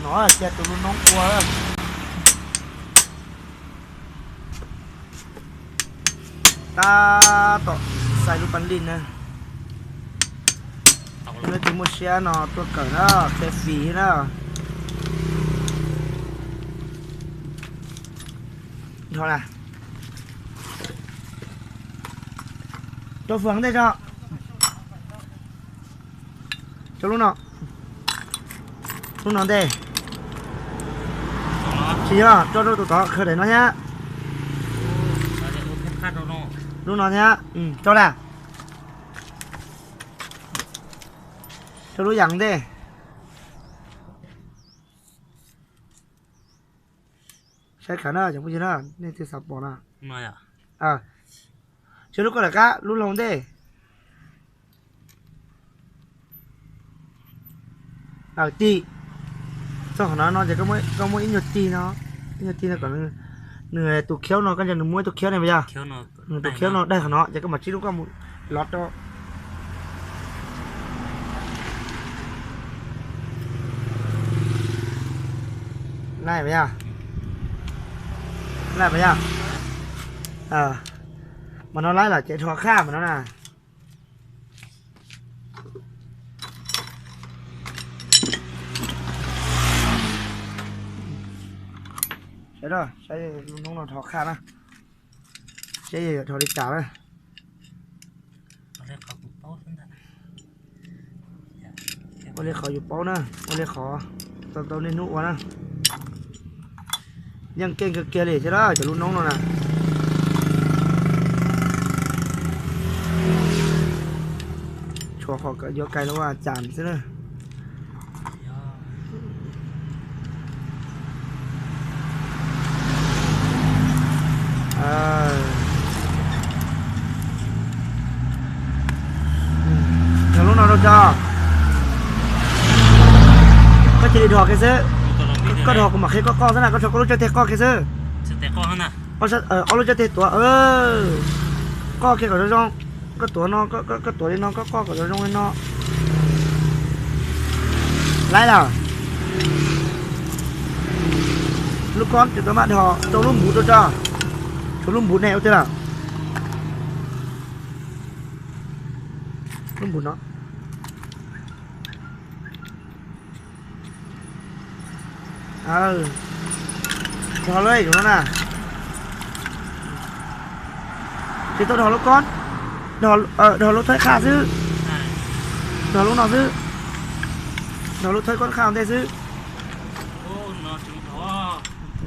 No cia tus lub noob ua. Tab tom xais lub pas lij na. Leej twg muaj siab no tuaj kawm na, qhia fis na. Dhau na. Rau fwm ntej tso. Rau lub no. Lub no ntej. Tsis yog, rau rau tus tod khaws daim no thiab. Lub no thiab, rau na. Rau lub yam ntej. Saib khawv na cov phooj ywg na, nej twb xav pom na. Tsis lub koj lawm qab lub hlau ntej. Tim. Txog qhov no no ces koj muab ib nyuag tig no, ib nyuag tig no kom nws tus khiaub no, koj nco nws muab ib tug khiaub ne puas yog? Nws tus khiaub no daig qhov no ces koj mam tsib lub koj mus lov rau. Laij puas yog? Laij puas yog? Mas no laij los ces dhos qhaj mas no na. Saib, saib lub noob no dhos qhaj na. Seb yog dhos li cas na. Ua li qhov yus paub na, ua li qhov tau tau niaj hnub ua na. Yeej keej kawg kiag li thiab cov lub noob no na. Tshuav qhov yuav kais los ua cas xwb na. Dhos lub no rau tso. Koj cia li dhos kiag xwb. Koj dhos kuv mam qhia koj qoj xwb na, koj rho koj lub caj teg qoj kiag xwb. Ob lub caj teg tuav, qoj kiag kom zoo zoo. Koj tuav no, koj tuav li no, koj qoj kom zoo zoo li no. Laib lawm. Lub kob ces tau maj dhos rau lub npuv rau tso. Rau lub npuv ne ua tiag lawm. Lub npuv no. Dhos lawm no na. Tsis tau dhos lub kob, dhos lub thawj qhaj xwb. Dhos lub no xwb. Dhos lub thawj kob qhaj ua ntej xwb.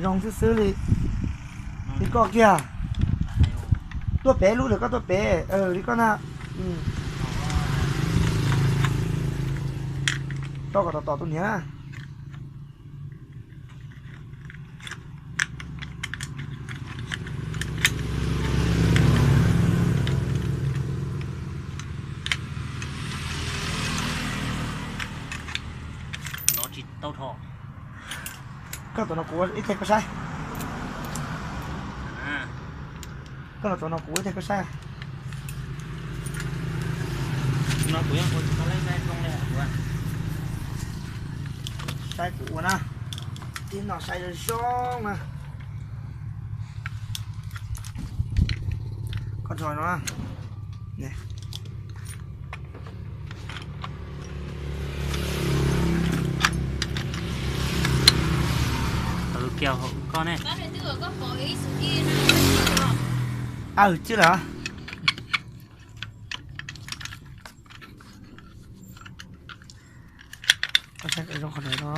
Zoo xwb xwb li. Li koj kiag. Tuaj pem lub lawm koj tuaj pem li koj na. Rau kom tom tom tus niam na. Koj tuav no kuv ua ib teg koj saib. Koj los tuav no kuv ua ib teg koj saib. Saib kuv ua na. Ib no saib zoo zoo na. Koj rho no. Aw, tsis lawm. Koj saib zoo qhov no.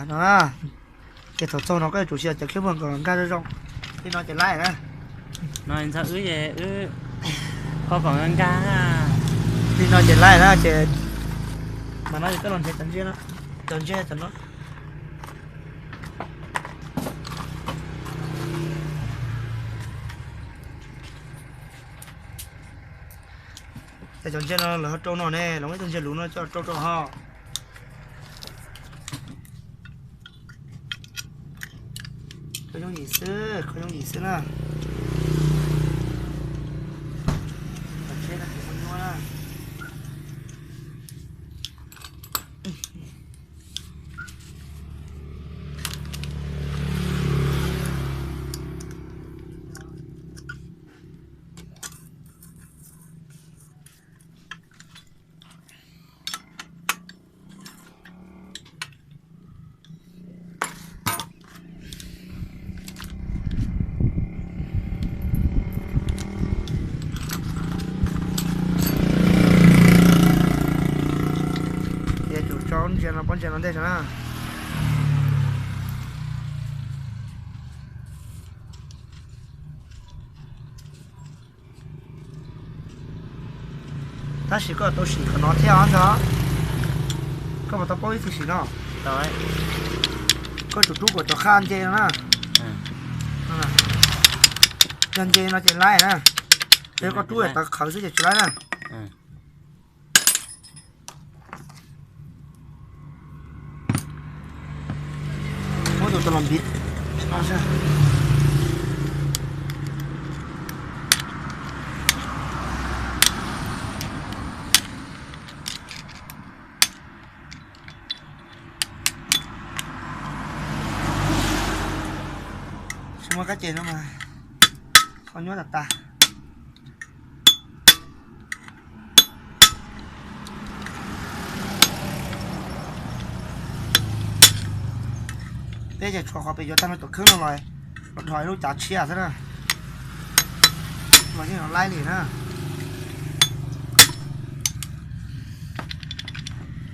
No na. Ces thaum txog no koj yuav tsum siv cov clip kom nkag zoo zoo. Li no ces laib na. No ntxhais wb ces wb kho kom nkag. Li no ces laib na ces mas no ces koj los nrhiav cov ntsej no, cov ntsej cov no. Ces cov ntsej no lawv ho rau no ne, los muab ib tug ntsej luv no coj rau rau ho. Kho yooj yim xwb, kho yooj yim xwb na. Cov ntsej no kuv muaj nyuaj na. Pob ntsia no, pob ntsia no ntej tso na. Tab sis koj tau sim qhov no thiab os ntag. Koj puas tau paub ib txhij sim no? Koj tsum rub kom cov qhaj nce no na. Yog nce no ces laib na. Yog koj rub tawv qhawv xwb ces tsis laib na. Muab tus tau los npiv no. Tsis muaj kab ces no mas qhov nyuaj tas tas. Peb ces tshuav qhov pem yuav tag no cov khawb no los, los dhos lub cav tshiab xwb na. Los yeej los laib li na.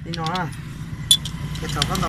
Li no na. Ces thaum koj ntaus